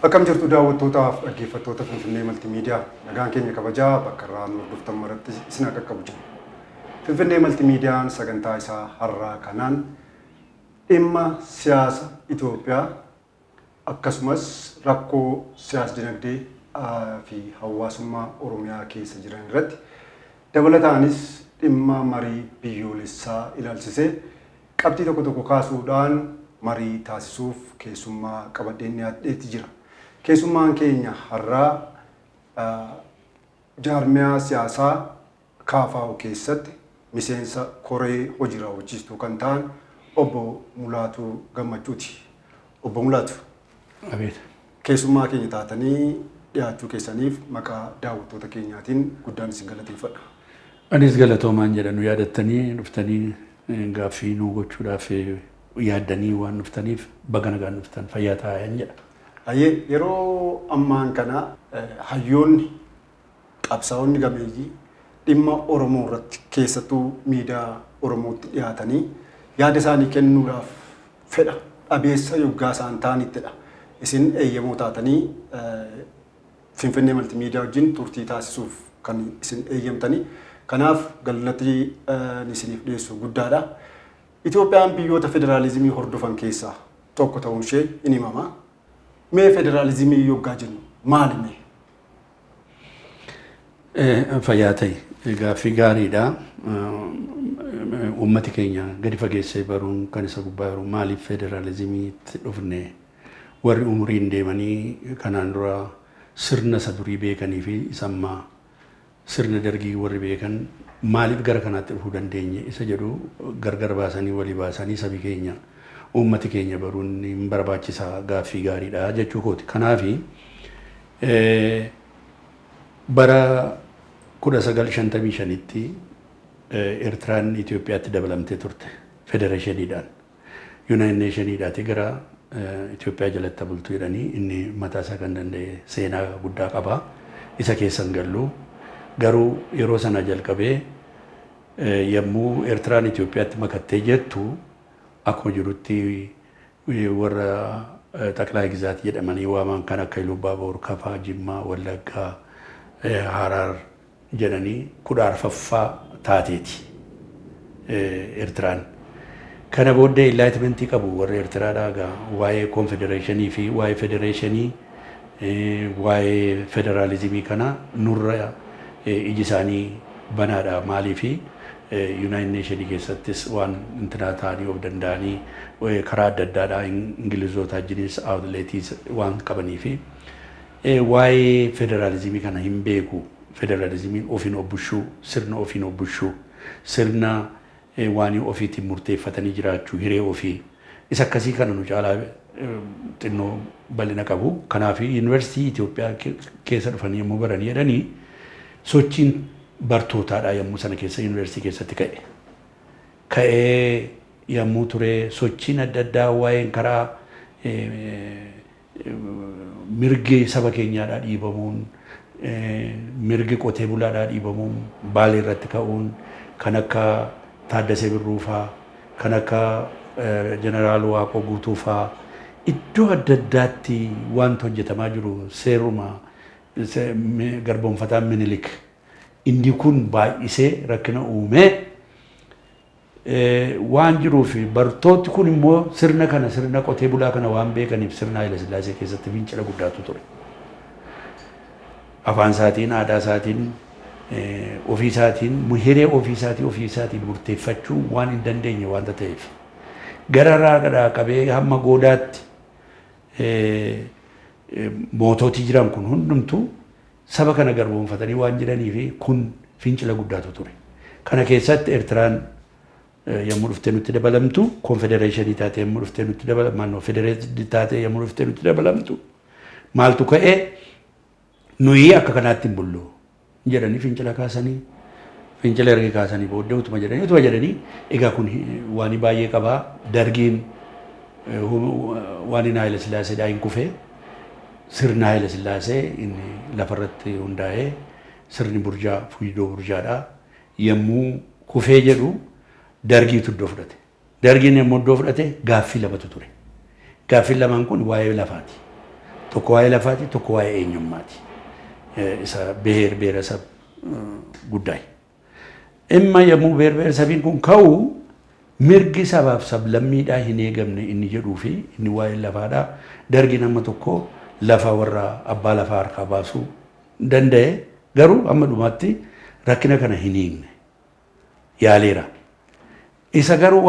Akkam jirtu daawwattootaaf dhaggeeffattoota Finfinnee Maltiimiidiyaa? Nagaan keenya kabajaa bakka irraa nu hordoftan maratti isin haa qaqqabu jenna. Finfinnee Maltiimiidiyaan sagantaa isaa har'aa kanaan dhimma siyaasa Itoophiyaa akkasumas rakkoo siyaas-dinagdee fi hawaasummaa Oromiyaa keessa jiran irratti, dabalataanis dhimma marii biyyoolessaa ilaalchisee qabxii tokko tokko kaasuudhaan marii taasisuuf keessummaa qabadheen dhiyaadheeti jira. Keessummaan keenya har'aa jaarmiyaa siyaasaa KFO keessatti miseensa koree hojii raawwachiistuu kan ta'an Obbo Mulaatuu Gammachuuti. Obbo Mulaatu. Abeet. Keessummaa keenya taatanii dhiyaachuu keessaniif maqaa daawwattoota keenyaatiin guddaan isin galateeffadha. Anis galatoomaan jedha. Nu yaadattanii dhuftanii gaaffii nu gochuudhaaf yaaddanii waan dhuftaniif baga nagaan dhuftan, fayyaa ta'aa jedha. Hayyee, yeroo ammaan kana hayyoonni, qabsaa'onni gameeyyii dhimma Oromoo irratti keessattuu miidiyaa Oromootti dhiyaatanii yaada isaanii kennuudhaaf fedha dhabeessa yoggaa isaan ta'anittidha. Isin eeyyamoo taatanii Finfinnee Maltiimiidiyaa wajjin turtii taasisuuf kan isin eeyyamtanii. Kanaaf galati isiniif dhiyeessu guddaadha. Itoophiyaan biyyoota federaalizimii hordofan keessaa tokko ta'uun ishee in himama. Mee federaalizimii yoggaa jennu maali mee? Fayyaa ta'i. Gaaffii gaariidha. Uummati keenya gadi fageessee baruun kan isa gubbaa jiru, maaliif federaalizimiitti dhufne, warri umuriin deemanii kanaan dura sirna isa durii beekanii fi isa ammaa sirna Dargii warri beekan, maaliif gara kanaatti dhufuu dandeenye isa jedhu gargar baasanii, walii baasanii sabi keenya, uummati keenya baruun hin barbaachisaa, gaaffii gaariidha jechuu kooti. Kanaafi bara 1955tti Eertiraan Itoophiyaatti dabalamtee turte federeeshiniidhaan. United Nationiidhaati gara Itoophiyaa jalatti bultu jedhanii, inni mataa isaa kan danda'e seenaa guddaa qaba. Isa keessa hin gallu. Garuu yeroo sana jalqabee yommuu Eertiraan Itoophiyaatti makattee jettu, akkuma jirutti warra Xaqilaa Gizaat jedhamanii waaman kan akka Iluu Abbaaboor, Kafaa, Jimmaa, Wallaggaa, Harar jedhanii 14ffaa taateeti Eertiraan. Kana booddee enlightenmentii qabu warri Eertiraadhaa egaa waa'ee konfedereeshinii fi waa'ee federeeshinii, waa'ee federaalizimii kana nurra iji isaanii banaadha. Maaliifi United Nationii keessattis waan intinaa ta'anii of danda'anii karaa adda addaadhaa Ingilizoota wajjinis outletii waan qabanii fi waa'ee federaalizimii kana hin beeku. Federaalizimiin ofiin of bulchuu, sirna ofiin of bulchuu, sirna waan ofiitiin murteeffatanii jiraachuu, hiree ofii isa akkasii kana nu caalaa xinnoo bal'ina qabu. Kanaaf yuunivarsiitii Itoophiyaa keessa dhufanii yommuu baranii jedhanii, sochiin bartootaadha yommuu sana keessa yuunivarsiitii keessatti ka'e. Ka'ee yommuu ture sochiin adda addaa waa'een karaa mirgi saba keenyaadhaa dhiibamuun, mirgi qotee bulaadhaa dhiibamuun, Baalee irratti ka'uun, kan akka Taaddasee Birruufaa, kan akka Jeneraal Waaqoo Guutuufaa, iddoo adda addaatti wanta hojjetamaa jiru, seeruma garboonfataan Minilik inni kun baay'isee rakkina uumee waan jiruuf, bartooti kun immoo sirna kana, sirna qotee bulaa kana waan beekaniif, sirna Haayila Sillaasee keessatti fincila guddaatu ture. Afaan isaatiin, aadaa isaatiin, ofii isaatiin, hiree ofii isaatii ofii isaatiin murteeffachuu waan hin dandeenye waanta ta'eef. Gara raaqadhaa qabee hamma goodaatti moototii jiran kun hundumtuu saba kana garboomfatanii waan jiranii fi kun fincila guddaatu ture. Kana keessatti Eertiraan yommuu dhuftee nutti dabalamtu, konfedereeshinii taatee yommuu dhuftee nutti dabalamtu, federeeshinii taatee yommuu dhuftee nutti dabalamtu, maaltu ka'ee? Nuyi akka kanaatti hin bullu jedhanii fincila kaasanii, fincila erga kaasanii booddee utuma jedhanii egaa kun waan baay'ee qabaa. Dargiin waan inni Haayila Sillaaseedhaa hin kufee, sirna Haayila Sillaasee inni lafarratti hundaa'ee, sirni burjaa fuuydoo burjaadhaa yommuu kufee jedhu, Dargiitu iddoo fudhate. Dargiin yommuu iddoo fudhate gaaffii lamatu ture. Gaaffiin lamaan kun waa'ee lafaati. Tokko waa'ee lafaati, tokko waa'ee eenyummaati. Isa ብሔር ብሔረሰብ ጉዳይ. Dhimma yommuu ብሔር ብሔረሰbiin kun ka'u, mirgi sabaaf sablammiidhaa hin eegamne inni jedhuu fi inni waa'ee lafaadhaa, dargi nama tokko lafa warra abbaa lafaa harkaa baasuu danda'e, garuu amma dhumaatti rakkina kana hin hiikne, yaaleera. Isa garuu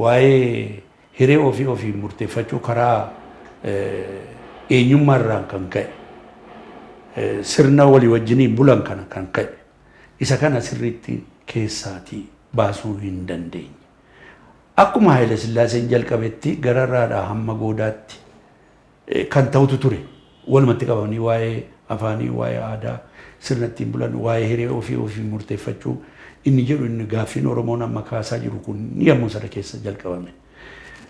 waa'ee hiree ofii ofii murteeffachuu karaa eenyummaarraan kan ka'e, sirna walii wajjiniin bulan kana kan ka'e, isa kana sirriitti keessaatii baasuu hin dandeenye. Akkuma Haayile Sillaaseen jalqabetti gararraadhaa hamma goodaatti kan ta'utu ture. Walumatti qabamanii waa'ee afaanii, waa'ee aadaa, sirna ittiin bulan, waa'ee hiree ofii ofii murteeffachuu inni jedhu, inni gaaffiin Oromoon amma kaasaa jiru kun yommuu sana keessa jalqabame.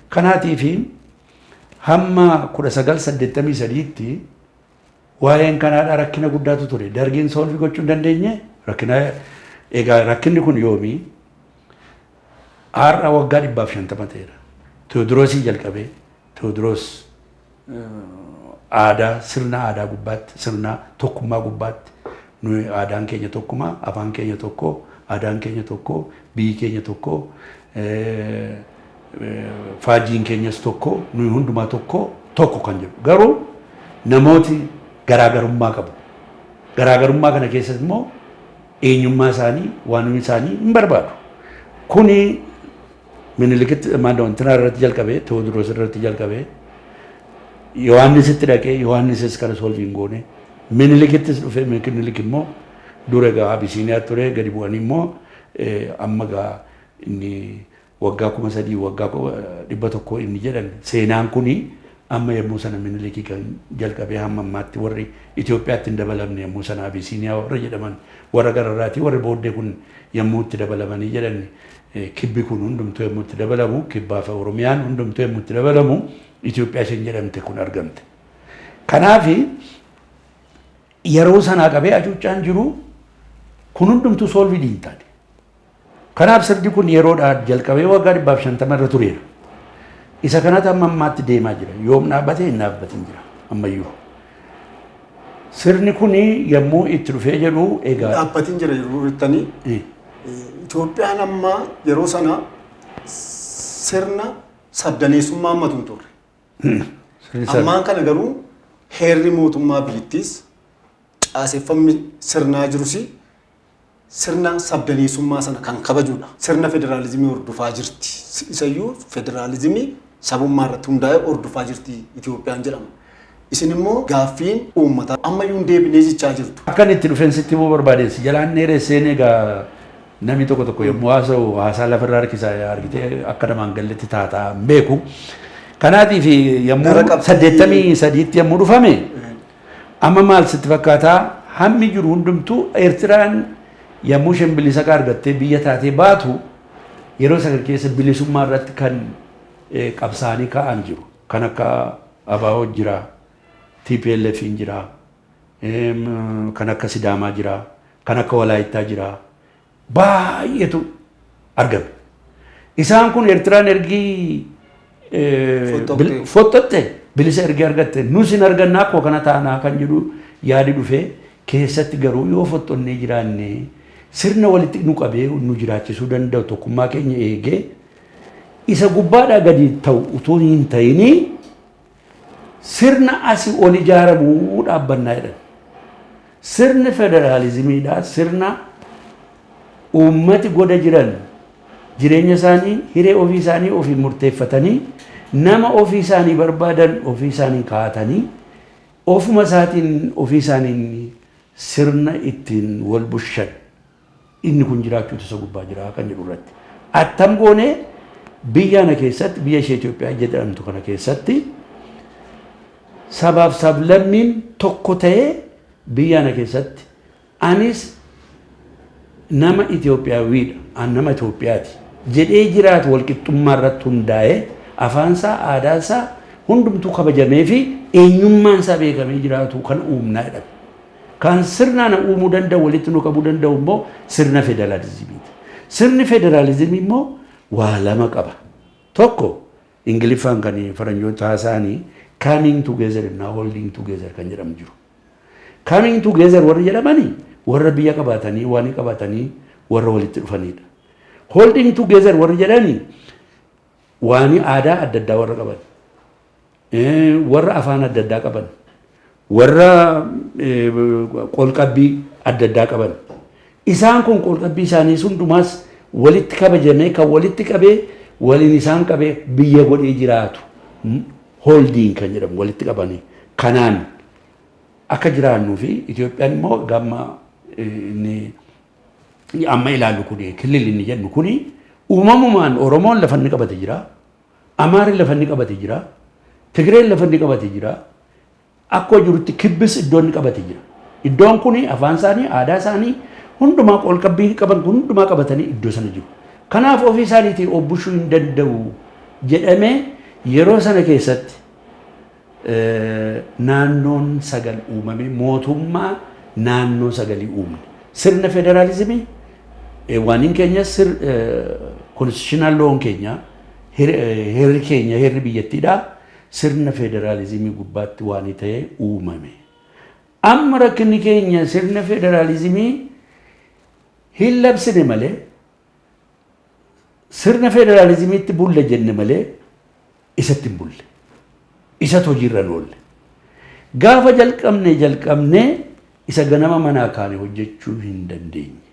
Kanaatiifi hamma 1983tti waa'een kanaadhaa rakkina guddaatu ture. Dargiin solve gochuu hin dandeenye rakkina. Egaa rakkinni kun yoomii? Har'a waggaa 150 ta'eera. Teewodiroosii jalqabee, Teewodiroos aadaa, sirna aadaa gubbaatti, sirna tokkummaa gubbaatti, nuyi aadaan keenya tokkuma, afaan keenya tokko, aadaan keenya tokko, biyyi keenya tokko, faajjiin keenyas tokko, nuyi hundumaa tokko tokko kan jedhu. Garuu namooti garaagarummaa qabu. Garaagarummaa kana keessatti immoo eenyummaa isaanii, waan isaanii hin barbaadu. Kuni Minilikitti maandoo intinaa irratti jalqabee, Teewodiroos irratti jalqabee, Yohaannisitti dhaqee, Yohaannisis kana solve hin goone. Minilikittis dhufee, Minilik immoo dura egaa Abisiiniyaa ture, gadi bu'anii immoo amma egaa inni waggaa 3000, waggaa 100 inni jedhan seenaan kuni amma yommuu sana Minilikii kan jalqabee hamma ammaatti warri Itoophiyaatti hin dabalamne, yommuu sana Abisiiniyaa warra jedhaman, warra gararraatii warri booddee kun yommuu itti dabalamanii jedhan, kibbi kun hundumtuu yommuu itti dabalamu, kibbaa fi Oromiyaan hundumtuu yommuu itti dabalamu, Itoophiyaa isheen jedhamte kun argamte. Kanaafi yeroo sanaa qabee hacuuccaan jiru kun hundumtuu solve hin taane. Kanaaf sirni kun yeroodhaa jalqabee waggaa 150 irra tureera. Isa kanatu amma ammaatti deemaa jira. Yoom dhaabbate? Hin dhaabbatin jira ammayyuu. Sirni kun yommuu itti dhufee jedhu egaa. Dhaabbatiin jira yeroo jettanii, Itoophiyaan amma yeroo sana sirna sabdaneessummaa ammatu hin turre. Ammaan kana garuu heerri mootummaa biyyattiis, caaseffamni sirnaa jirus sirna sabdaneessummaa sana kan kabajudha. Sirna federaalizimii hordofaa jirti. Isayyuu federaalizimii sabummaa irratti hundaa'e hordofaa jirti Itoophiyaan jedhama. Isin immoo gaaffiin uummataa ammayyuu hin deebinee jechaa jirtu. Akkan itti dhufeen sitti himuu barbaadeen si jalaan dheeresseen. Egaa namni tokko tokko yommuu haasa'u haasaa lafarraa harkisaa argitee akka namaan galletti taataa hin beeku. Kanaatiif yommuu 83tti yommuu dhufame, amma maal sitti fakkaataa, hammi jiru hundumtuu Eertiraan yommuu isheen bilisa argattee biyya taatee baatu, yeroo sana keessa bilisummaa irratti kan qabsaa'anii ka'an jiru. Kan akka ABO jira, TPLF jira, kan akka Sidaamaa jira, kan akka Walaayittaa jira. Baay'eetu argame. Isaan kun Eertiraan ergii fottotte, bilisa ergee argatte, nus hin argannaa, akkuma kana taanaa kan jedhu yaadi dhufee, keessatti garuu yoo fottonnee jiraanne sirna walitti nu qabee nu jiraachisuu danda'u, tokkummaa keenya eegee, isa gubbaadhaa gadi ta'u utuu hin ta'inii sirna asii ol ijaaramuu dhaabbannaa jedhan. Sirni federaalizimiidhaa sirna uummati goda jiran jireenya isaanii, hiree ofii isaanii ofii murteeffatanii, nama ofii isaanii barbaadan ofii isaanii kaa'atanii, ofuma isaatiin ofii isaaniin sirna ittiin wal bushan inni kun jiraachuutu isa gubbaa jira kan jedhu irratti. Attam goonee biyya kana keessatti, biyya ishee Itoophiyaa jedhamtu kana keessatti, sabaaf sablammiin tokko ta'ee biyya kana keessatti anis nama Itoophiyaawwiidha, an nama Itoophiyaati jedhee jiraatu, walqixxummaa irratti hundaa'ee, afaansaa, aadaansaa hundumtuu kabajamee fi eenyummaan isaa beekamee jiraatu kan uumnaa jedhame. Kan sirnaan uumuu danda'u, walitti nu qabuu danda'u immoo sirna federaalizimiiti. Sirni federaalizimii immoo waa lama qaba. Tokko Ingiliffaan kan faranjoota haasa'anii Coming together እና holding together kan jedhamu jiru. Coming together warri jedhamanii warra biyya qabaatanii waan qabaatanii warra walitti dhufanidha. Holding together warri jedhanii waan aadaa adda addaa warra qaban, warra afaan adda addaa qaban, warra qolqabbii adda addaa qaban. Isaan kun qolqabbii isaanii hundumaas walitti kabajamee kan walitti qabee waliin isaan qabee biyya godhee jiraatu holding kan jedhamu walitti qabanii kanaan akka jiraannuu fi Itoophiyaan immoo gamma inni amma ilaallu kuni kilil inni jennu kuni uumamumaan Oromoon lafa inni qabate jira, Amaarri lafa inni qabate jira, Tigreen lafa inni qabate jira, akkuma jirutti kibbis iddoo inni qabate jira. Iddoon kuni afaan isaanii, aadaa isaanii hundumaa qolqabbii qaban kun hundumaa qabatanii iddoo sana jiru. Kanaaf ofii isaaniitiin of bulchuu hin danda'u jedhamee yeroo sana keessatti naannoon 9 uumame, mootummaa naannoo 9 uumne. Sirna federaalizimii waaniin keenya sir constitutional lawn keenya, heerri keenya, heerri biyyattiidha, sirna federaalizimii gubbaatti waan ta'e uumame. Amma rakkinni keenya sirna federaalizimii hin labsine malee, sirna federaalizimiitti bulle jenne malee isatti hin bulle. Isatu hojiirra hin oolle. Gaafa jalqabne jalqabnee isa ganama manaa kaane hojjechuu hin dandeenye.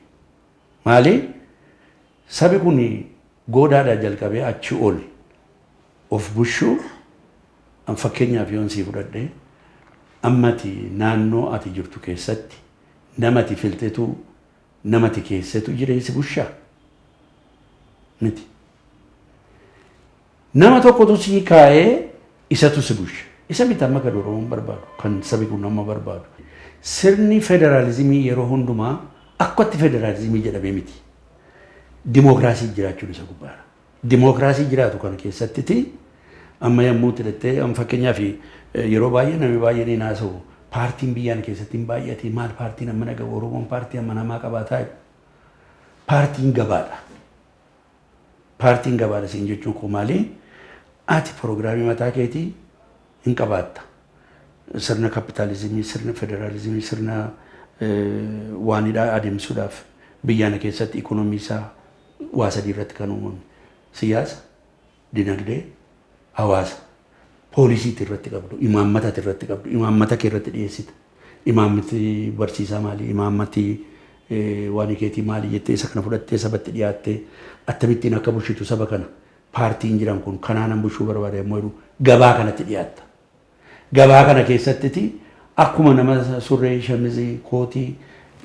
Maali? Sabi kun goodaadhaa jalqabee achi ol of bushuu. Fakkeenyaaf yoon sii fudhadhe, ammati naannoo ati jirtu keessatti namati filtetu namati keessatu jireessi bushaa miti. Nama tokkotu sii kaa'ee isatu si busha. Isa miti amma kan Oromoon barbaadu, kan sabi kun amma barbaadu. Sirni federaalizimii yeroo hundumaa akkatti federaalizimii jedhamee miti. Dimookiraasii jiraachuun isa gubbaadha. Dimookiraasii jiraatu kana keessattiti amma yommuu tidhattee, amma fakkeenyaaf yeroo baay'ee namni baay'een hin haasa'u, paartiin biyyaan keessatti hin baay'ate, maal paartiin amma nagahu, Oromoon paartii amma namaa qabaataa. Paartiin gabaadha. Paartiin gabaadha siin jechuun koo maali? Ati piroogiraamii mataa keetii hin qabaatta. Sirna kapitaalizimii, sirna federaalizimii, sirna waanidhaa adeemsuudhaaf biyyaana keessatti ikonoomii isaa waa sadii irratti kan uumame. Siyaasa, dinagdee, hawaasa. Poolisiitti irratti qabdu, imaammataatti irratti qabdu, imaammata kee irratti dhiyeessita. Imaammati barsiisaa maali? Imaammati waan keetii maali jettee isa kana fudhattee sabatti dhiyaattee akkamittiin akka bulchitu saba kana, paartiin jiran kun kanaanan bulchuu barbaada yommuu jedhu gabaa kanatti dhiyaatta. Gabaa kana keessattiti akkuma nama surree, shamizii, kootii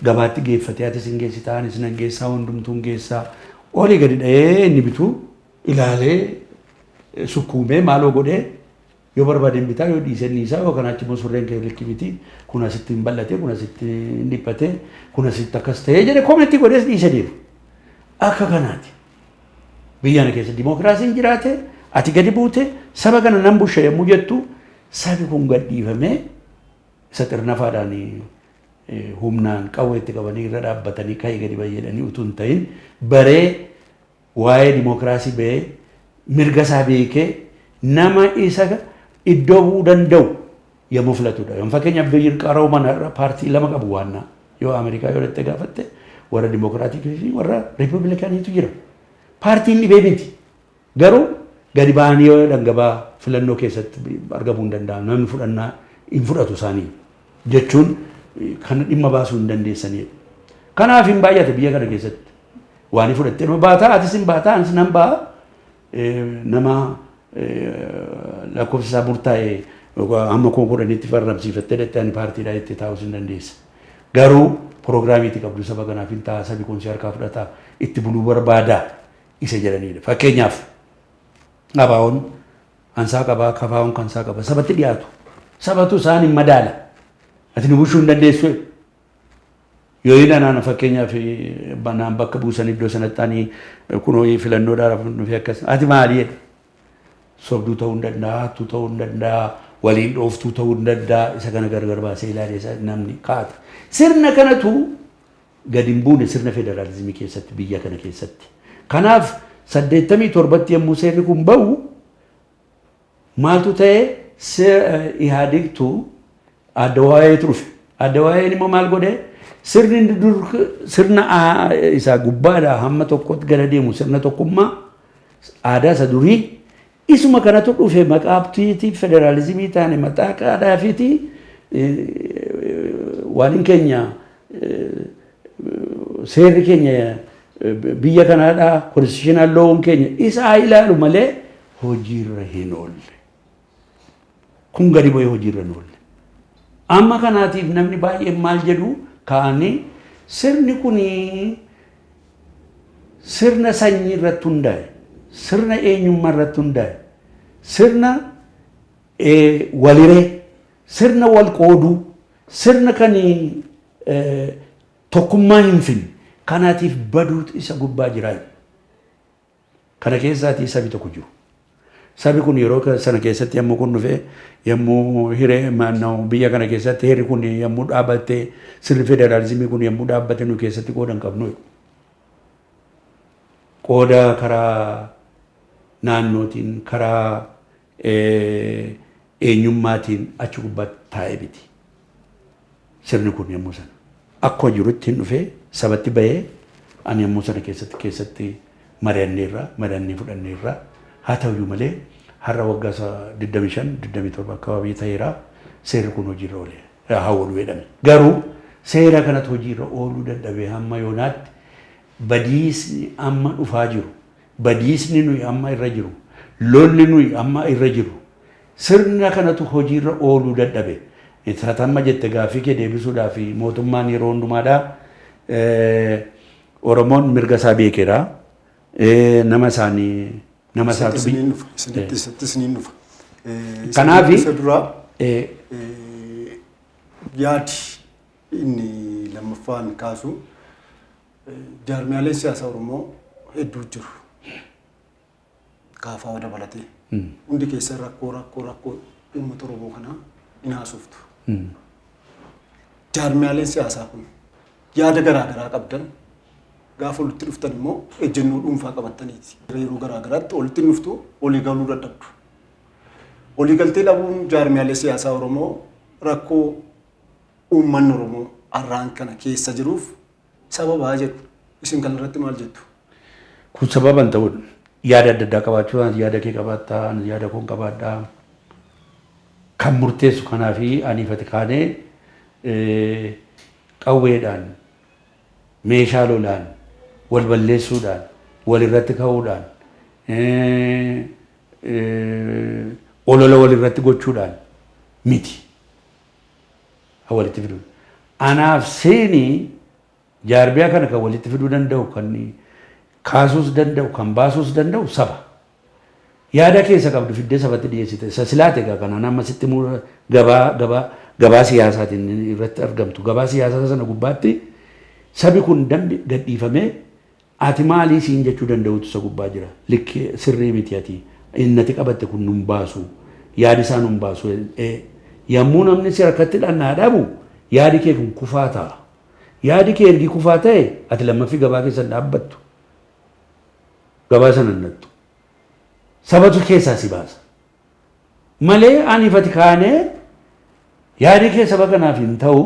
gabaatti geeffatee, atis hin geessitaa, anis nan geessaa, hundumtuu hin geessaa, olii gadi dha'ee inni bituu ilaalee sukkuumee maaloo godhee yoo barbaade hin bitaa, yoo dhiisee ni isaa, yoo kanaachi immoo surreen kee likki miti, kun asitti hin bal'ate, kun asitti hin dhiphate, kun asitti akkas ta'ee jedhe comment godhees dhiisee deema. Akka kanaati. Biyya kana keessa dimookiraasiin jiraate, ati gadi buute saba kana nan busha yommuu jettu, sabi kun gad dhiifamee isa xirnafaadhaan humnaan qawwee itti qabanii irra dhaabbatanii ka'ii gadi bayyadanii utuu hin ta'in, baree waa'ee dimookiraasii ba'ee mirga isaa beekee nama isa iddoo bu'uu danda'u yommuu filatudha. Yommuu fakkeenyaaf biyyi qarooman har'a paartii lama qabu waannaa, yoo Ameerikaa yoo dhattee gaafatte, warra Dimookiraatikii fi warra Riipublikaaniitu jira. Paartiin dhibee miti. Garuu gadi ba'anii yoo dhangabaa filannoo keessatti argamuu hin danda'an, namni fudhannaa hin fudhatu isaanii jechuun kana dhimma baasuu hin dandeessanidha. Kanaaf hin baay'ate biyya kana keessatti. Waan fudhattee nama baataa, atis hin baataa, anis nan ba'a, nama lakkoofsa isaa murtaa'e hamma 10,000tti farramsiifattee dhattee ani paartiidhaa jettee taa'uus hin dandeessa. Garuu piroogiraamiitti qabdu saba kanaaf hin ta'a, sabi kun si harkaa fudhataa, itti buluu barbaada isa jedhanidha. Fakkeenyaaf ABO'n kansaa qabaa, KFO'n kansaa qaba, sabatti dhiyaatu. Sabatu isaan hin madaala. Ati nu bulchuu hin dandeessu. Yoo inni anaan fakkeenyaaf naan bakka buusan iddoo sanatti, ani kunoo filannoodhaaf nufi akkas, ati maali jedha. Sobduu ta'uu hin danda'a, hattuu ta'uu hin danda'a, waliin dhooftuu ta'uu hin danda'a. Isa kana gargar baasee ilaalee isa namni kaa'ata. Sirna kanatu gadi hin buune sirna federaalizimii keessatti biyya kana keessatti. Kanaaf 87tti yommuu seerri kun ba'u maaltu ta'e? Ihaadigtu adda dhufe. Adda immoo maal godhee sirni inni dur sirna isaa gubbaadhaa hamma tokkotti gara deemu, sirna tokkummaa aadaa isa durii isuma kanatu dhufe. Maqaa abtiitii federaalizimii taane maqaa qaadaafiiti waan hin keenya, seerri keenya biyya kanaadhaa, constitutional law keenya isaa ilaalu malee hojiirra hin oolle. Kun gadi bu'ee hojiirra hin oolle. Amma kanaatiif namni baay'een maal jedhu ka'anii, sirni kun sirna sanyii irratti hundaa'e, sirna eenyummaa irratti hundaa'e, sirna waliree, sirna wal qooduu, sirna kan tokkummaa hin finne, kanaatiif baduutu isa gubbaa jira. Kana keessaatii sabi tokko jiru. Sabi kun yeroo sana keessatti yommuu kun dhufe, yommuu hiree biyya kana keessatti heerri kun yommuu dhaabatte, sirni federaalizimii kun yommuu dhaabbate, nu keessatti qooda hin qabnu. Qooda karaa naannootiin, karaa eenyummaatiin achi gubbaatti taa'ee miti. Sirni kun yommuu sana akkuma jirutti hin dhufee sabatti bahee, ani yommuu sana keessatti mari'anneerra, mari'annee fudhanneerra. Haa ta'uyyuu malee har'a waggaa 25 27 akkababii ta'eera seerri kun hojiirra oolee haa oolu jedhame. Garuu seera kanatu hojiirra ooluu dadhabee hamma yoonaatti badiisni amma dhufaa jiru, badiisni nuyi amma irra jiru, lolli nuyi amma irra jiru, sirna kanatu hojiirra ooluu dadhabe. Amma jette gaaffii kee deebisuudhaaf, mootummaan yeroo hundumaadhaa Oromoon mirga isaa beekeera. Nama isaanii nama isaatu Isiniin dhufa. Isinitti isiniin dhufa. Kanaafi Isa duraa yaadi inni lammaffaan kaasu, jaarmiyaaleen siyaasaa Oromoo hedduu jiru. KFO dabalatee. Hundi keessa rakkoo uummata Oromoo kanaa hin haasoftu. Jaarmiyaaleen siyaasaa kun yaada garaa garaa qabdan, gaafa walitti dhuftan immoo ejjennoo dhuunfaa qabattaniiti. Yeroo garaa garaatti walitti hin dhuftu, walii galuu dadhabdu. Walii galtee dhabuun jaarmiyaalee siyaasaa Oromoo rakkoo uummanni Oromoo har'aan kana keessa jiruuf sababaa jedhu. Isin kana irratti maal jettu? Kun sababa hin ta'udha. Yaada adda addaa qabaachuu, ani yaada kee qabaattaa, ani yaada koon qabaadhaa. Kan murteessu kanaafi aniifati kaanee qawweedhaan, meeshaa lolaan, wal balleessuudhaan, wal irratti ka'uudhaan, olola wal irratti gochuudhaan miti. Walitti fiduu. Anaaf seenii jaarbiyaa kana kan walitti fiduu danda'u, kan kaasuus danda'u, kan baasuus danda'u saba. Yaada keessa qabdu fiddee sabatti dhiyeessite. Isa silaate egaa kanaan amma sitti gabaa siyaasaatiin irratti argamtu. Gabaa siyaasaa sana gubbaatti sabi kun dambi gadhiifamee ati maalii siin jechuu danda'utu isa gubbaa jira. Likki sirrii miti, ati innati qabatte kun nun baasu. Yaadi isaa nun baasu. Yommuu namni si harkatti dhannaa dhabu, yaadi kee kun kufaa ta'a. Yaadi kee ergi kufaa ta'e, ati lammaffii gabaa keessa hin dhaabbattu. Gabaa sana hin dhattu. Sabatu keessaa si baasa. Malee ani ifati kaanee yaadi kee saba kanaaf hin ta'u,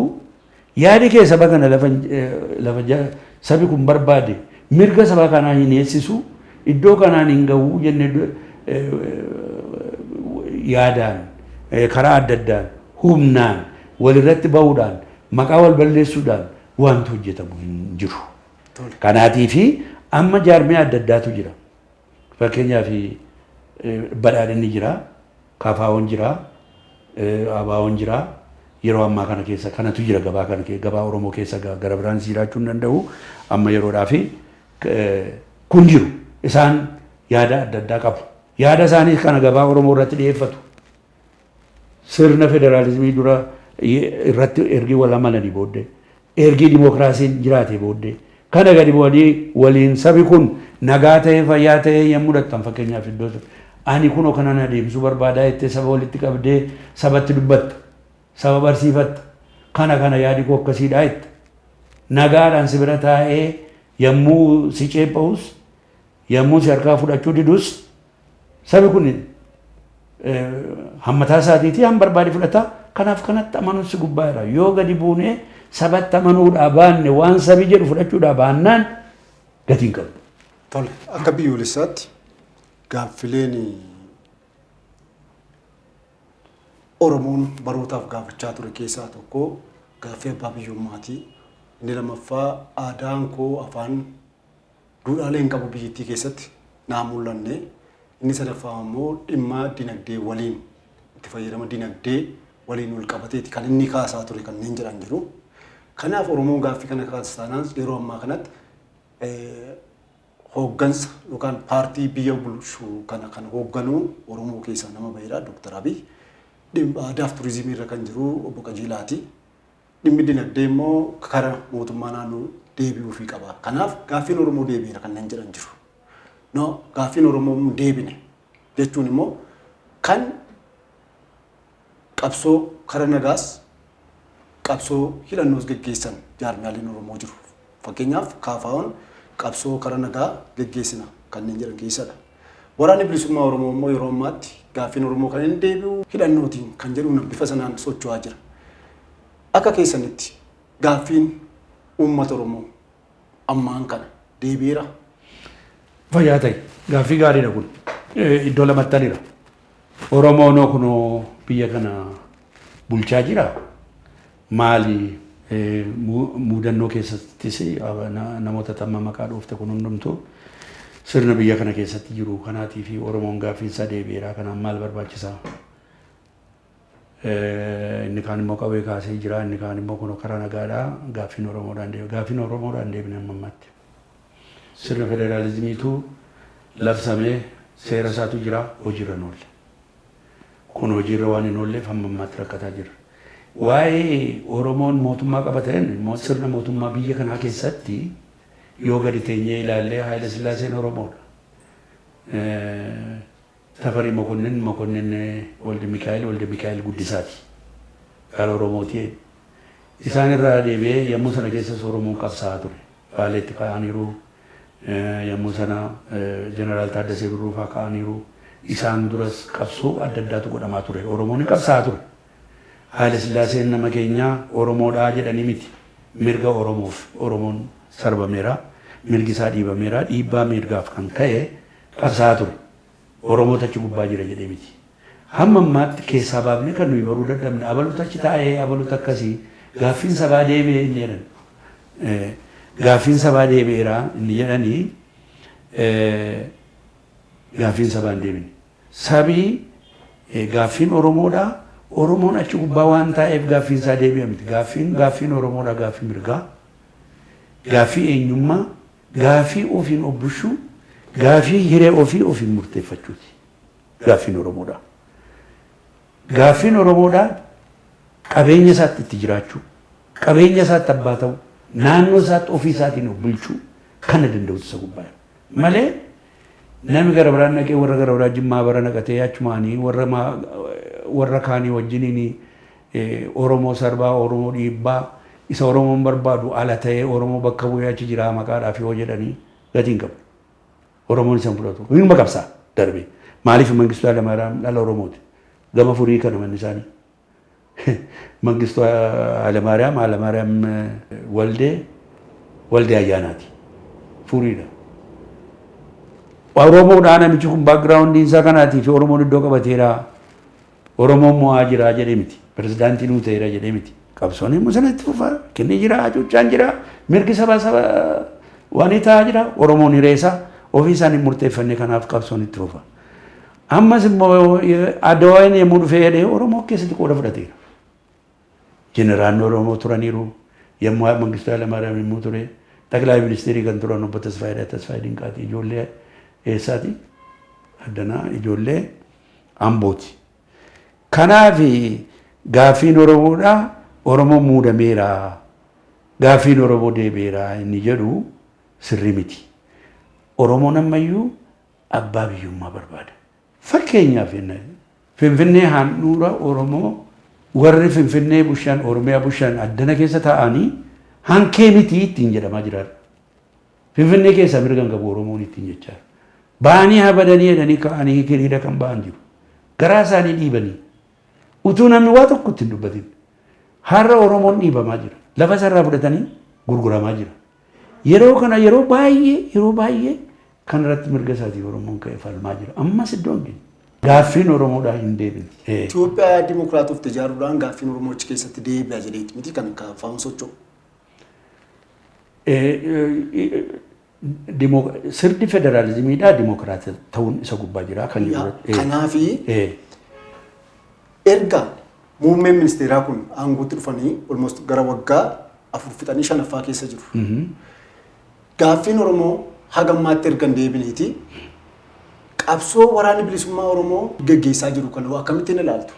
yaadi kee saba kana lafa sabi kun barbaade, mirga saba kanaa hin eessisu, iddoo kanaan hin ga'u jennee yaadaan, karaa adda addaan, humnaan walirratti ba'uudhaan, maqaa wal balleessuudhaan wanti hojjetamu hin jiru. Kanaatiifi amma jaarmiyaa adda addaatu jira. Fakkeenyaaf Badhaadhinni jira, KFO'n jira, ABO'n jira. Yeroo ammaa kana keessa kanatu jira gabaa kana, gabaa Oromoo keessa gara biraanis jiraachuu hin danda'u. Amma yeroodhaa fi kun jiru. Isaan yaada adda addaa qabu. Yaada isaanii kana gabaa Oromoo irratti dhiyeeffatu. Sirna federaalizimii dura irratti ergi wal amananii booddee, ergi dimookiraasiin jiraate booddee, kana gadi bu'anii waliin sabi kun nagaa ta'ee, fayyaa ta'ee yommuu dhattan, fakkeenyaaf iddoo ani kunoo kanan adeemsuu barbaadaa jettee saba walitti qabdee sabatti dubbatta, saba barsiifatta, kana kana yaadi koo akkasiidhaa jetta. Nagaadhaan si bira taa'ee yommuu si ceepha'us, yommuu si harkaa fudhachuu didus, sabi kun Hammataa isaatiitii han barbaade fudhata. Kanaaf kanatti amanuun si gubbaa jira. Yoo gadi buunee sabatti amanuudhaa baanne, waan sabi jedhu fudhachuudhaa baannaan, gatii hin qabu. Tole, akka biyyoolessaatti gaaffileen Oromoon barootaaf gaafachaa ture keessaa tokko gaaffii abbaa biyyummaati. Inni lammaffaa, aadaan koo, afaan, duudhaalee hin qabu biyyattii keessatti naa mul'anne. Inni sadaffaa immoo dhimma dinagdee waliin, itti fayyadama dinagdee waliin wal qabateeti kan inni kaasaa ture kanneen jedhan jiru. Kanaaf Oromoon gaaffii kana kaasaa yeroo ammaa kanatti hooggansa yookaan paartii biyya bulchu kana kan hoogganu Oromoo keessaa nama bahedha, Dr. Abiy. Dhimma aadaaf turizimii irra kan jiru obbo Qajeelaati. Dhimmi dinagdee immoo kara mootummaa naannoo deebi'uufii qaba. Kanaaf gaaffiin Oromoo deebi'eera kanneen jedhan jiru. No, gaaffiin Oromoo hin deebine jechuun immoo kan qabsoo kara nagaas qabsoo hidhannoos geggeessan jaarmiyaaleen Oromoo jiru. Fakkeenyaaf, KFO'n qabsoo kara nagaa geggeessina kanneen jedhan keessadha. Waraanni Bilisummaa Oromoo immoo yeroo ammaatti gaaffiin Oromoo kan inni deebi'u hidhannootiin kan jedhuun bifa sanaan socho'aa jira. Akka keessanitti gaaffiin uummata Oromoo ammaan kana deebi'eera? Fayyaa ta'e, gaaffii gaariidha kun. Iddoo lamatti anira. Oromoon kunoo biyya kana bulchaa jira. Maali, muudannoo keessattis namoota tamma maqaa dhoofte kun hundumtuu sirna biyya kana keessatti jiru kanaatii fi Oromoon gaaffiin isaa deebi'eera, kanaan maal barbaachisaa? Inni kaan immoo qawwee kaasee jira, inni kaan immoo kun karaa nagaadhaa gaaffiin Oromoodhaan deebi'e. Gaaffiin Oromoodhaan deebine amma ammaatti. Sirna federaalizimiitu labsamee, seera isaatu jira, hojiirra hin oolle. Kun hojiirra waan hin oolleef hamma ammaatti rakkataa jira. Waa'ee Oromoon mootummaa qaba ta'een immoo, sirna mootummaa biyya kanaa keessatti yoo gadi teenyee ilaallee, Haayila Sillaaseen Oromoodha. Tafarii Mokonnin, Mokonnin Walde Mikaa'el, Walde Mikaa'el Guddisaati. Dhala Oromooti. Isaan irraa deebi'ee yommuu sana keessas Oromoon qabsaa'aa ture. Baaleetti ka'aniiru. Yommuu sana Jeneraal Taaddasee Birruu fa'aa ka'aniiru. Isaan duras qabsoo adda addaatu godhamaa ture. Oromoon hin qabsaa'aa ture. Haayila Sillaaseen nama keenyaa Oromoodhaa jedhanii miti. Mirga Oromoof, Oromoon sarbameera. Mirgi isaa dhiibameera. Dhiibbaa mirgaaf kan ka'e qabsaa'aa ture. Oromoota achi gubbaa jira jedhee miti. Hamma ammaatti keessaa baafnee kan nuyi baruu dadhabne, abaluutu achi taa'ee, abaluutu akkasii, gaaffiin sabaa deebi'ee inni jedhan. Gaaffiin sabaa deebi'eera inni jedhanii, gaaffiin sabaa hin deebine. Sabii gaaffiin Oromoodhaa, Oromoon achi gubbaa waan taa'eef gaaffiin isaa deebi'a miti. Gaaffiin Oromoodhaa gaaffii mirgaa, gaaffii eenyummaa, gaaffii ofiin of bulchuu, gaaffii hiree ofii ofiin murteeffachuuti. Gaaffiin Oromoodhaa. Gaaffiin Oromoodhaa qabeenya isaatti itti jiraachuu, qabeenya isaatti abbaa ta'uu, naannoo isaatti ofii isaatiin of bulchuu kana danda'utu isa gubbaa jira. Malee namni gara biraan dhaqee warra gara biraa Jimmaa bara naqatee achumaanii warra kaanii wajjiniin Oromoo sarbaa, Oromoo dhiibbaa, isa Oromoon barbaadu ala ta'ee Oromoo bakka bu'ee achi jiraa maqaadhaaf yoo jedhanii gatii hin qabu. Oromoon isa hin fudhatu. Inuma qabsaa darbee. Maaliif, Mangistuu Hayilamaariyaam dhala Oromooti. Gama furii kana manni isaanii. Mangistuu Hayilamaariyaam, Hayilamaariyaam Waldee, Waldee Ayyaanaati. Furiidha. Oromoodhaa namichi kun, backgroundiin isaa kanaatii fi Oromoon iddoo qabateera. Oromoon mo'aa jira jedhee miti. Pirezidaantii nuu ta'eera jedhee miti. Qabsoon immoo sanatti fufaa. Kinni jira, hacuuccaan jira, mirgi saba saba waan ta'aa jira. Oromoon hireessa ofii isaan hin murteeffanne, kanaaf qabsoon itti fufa. Ammas immoo Adawaan yommuu dhufee jedhee Oromoo keessatti qooda fudhateera. Jeneraalli Oromoo turaniiru. Yommuu Mangistuu Hayilamaariyaam yommuu ture, ጠቅላይ ministeerii kan turan obbo Tasfaayee, Tasfaayee Dinqaati, ijoollee eessaati? Addanaa, ijoollee Ambooti. Kanaaf gaaffiin Oromoodhaa Oromoo muudameera. Gaaffiin Oromoo deebi'eera inni jedhu sirrii miti. Oromoon ammayyuu abbaa biyyummaa barbaada. Fakkeenyaaf, Finfinnee handhuura Oromoo, warri Finfinnee bushan, Oromiyaa bushan addana keessa taa'anii hankee miti ittiin jedhamaa jira. Finfinnee keessaa mirga hin qabu Oromoon ittiin jechaa. Ba'anii haa badanii jedhanii ka'anii hiriira kan ba'an jiru. Garaa isaanii dhiibanii utuu namni waa tokko itti hin dubbatin. Har'a Oromoon dhiibamaa jira. Lafa isarraa fudhatanii gurguramaa jira. Yeroo kana yeroo baay'ee kan irratti mirga isaatiif Oromoon ka'ee falmaa jira. Ammas iddoo hin geenye. Gaaffiin Oromoodhaa hin deebine. Itoophiyaa dimokiraatofte ijaaruudhaan gaaffiin Oromoo achi keessatti deebi'a jedheeti miti kan kaafamu socho'u? Sirni federaalizimiidhaa dimokiraata ta'uun isa gubbaa jira kan jiru. Kanaafi erga muummeen ministeeraa kun aangootti dhufanii almost gara waggaa 4 fixanii shanaffaa keessa jiru. Gaaffiin Oromoo haga ammaatti erga hin deebineeti, qabsoo waraanni bilisummaa Oromoo geggeessaa jiru kana akkamittiin ilaaltu?